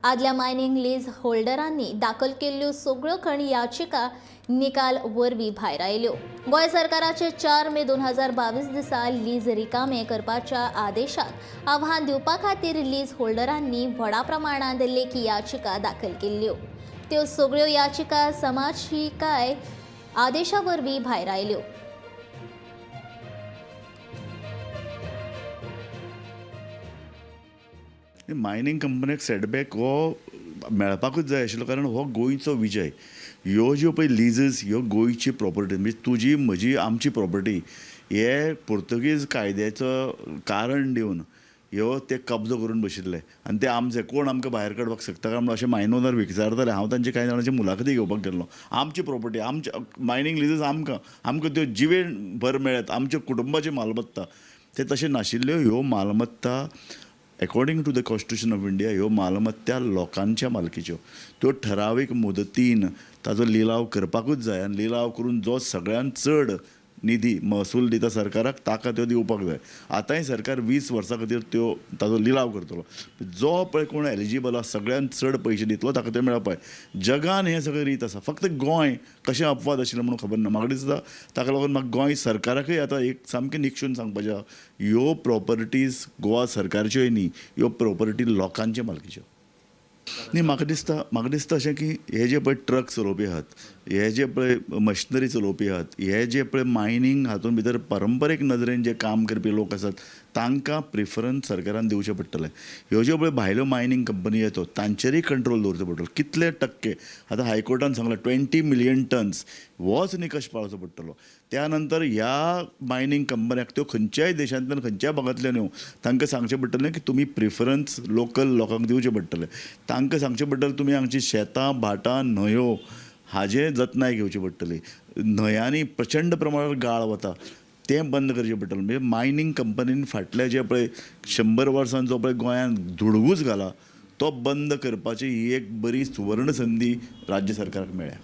आदल्या mining lease होल्डरांनी दाखल केल्ल्यो सगळ्यो खण याचिका निकाल वरवीं भायर आयल्यो. गोंय सरकाराचे 4 मे 2022 दिसा लीज रिकामे करपाच्या आदेशाक आव्हान दिवपा खातीर लीज होल्डरांनी व्हडा प्रमाणांत लेखी याचिका दाखल केल्ल्यो. त्यो सगळ्यो याचिका समाजशिकाय आदेशा वरवीं भायर आयल्यो. मायनींग कंपनीक सेटबॅक हो मेळपाकूच जाय आशिल्लो, कारण हो गोंयचो विजय. ह्यो ज्यो पळय लिजीस, ह्यो गोंयची प्रॉपर्टी, म्हणजे तुजी, म्हजी, आमची प्रॉपर्टी, हे पुर्तुगीज कायद्याचो कारण दिवन ह्यो ते कब्जो करून बशिल्ले आनी ते आमचे कोण आमकां भायर काडपाक शकता काय म्हणून अशें मायन ओनर विचारताले. हांव तांचे कांय जाणांची मुलाखती घेवपाक गेल्लो. आमची प्रॉपर्टी, आमची मायनींग लिजीस, आमकां आमकां त्यो जिवे भर मेळत, आमच्या कुटुंबाची मालमत्ता. ते तशें नाशिल्ल्यो ह्यो मालमत्ता. According to the constitution of India ह्यो मालमत्ता लोकांच्या मालकीच्यो. त्यो ठरावीक मुदतीन ताजो लिलाव करपाकूच जाय आनी लिलाव करून जो सगळ्यांत चड निधी महसूल दिता सरकाराक ताका त्यो दिवपाक जाय. आतांय सरकार 20 वर्सां खातीर त्यो ताजो लिलाव करतलो. जो पळय कोण एलिजीबल आसा, सगळ्यांत चड पयशे दितलो, ताका त्यो मेळपा जाय. जगान हें सगळें रीत आसा. फक्त गोंय कशें अपवाद आशिल्लें म्हणून खबर ना. म्हाका दिसता ताका लागून म्हाका गोंय सरकाराकय आतां एक सामकें निक्षून सांगपाचें आहा, ह्यो प्रॉपर्टीज गोवा सरकारच्योय न्ही, ह्यो प्रॉपर्टी लोकांचे मालकीच्यो. न्ही, म्हाका दिसता अशें की हे जे पळय ट्रक चलोवपी आहात, हे जे पळय मशिनरी चलोवपी आहात, हे जे पळय मायनींग हातूंत भितर परंपरीक नदरेन जे काम करपी लोक आसात, तांकां प्रिफरन्स सरकारान दिवचें पडटलें. ह्यो ज्यो पळय भायल्यो मायनींग कंपनी येतात, तांचेरूय कंट्रोल दवरचो पडटलो. कितले टक्के, आतां हायकोर्टान सांगलां 20 मिलियन टन्स, होच निकश पाळचो पडटलो. त्या नंतर ह्या मायनींग कंपन्याक, त्यो खंयच्याय देशांतल्यान, खंयच्याय भागांतल्यान येवं, तांकां सांगचें पडटलें की तुमी प्रिफरन्स लोकल लोकांक दिवचें पडटलें. तांकां सांगचें पडटलें, तुमी हांगची शेतां, भाटां, न्हंयो हाजें जतनाय घेवची पडटली. न्हंयांनी प्रचंड प्रमाणात गाळ वता, तें बंद करचें पडटलें. म्हणजे मायनींग कंपनीन फाटल्या जे पळय 100 वर्सां जो पळय गोंयांत धुडगूस घाला, तो बंद करपाची ही एक बरी सुवर्ण संदी राज्य सरकाराक मेळ्ळ्या.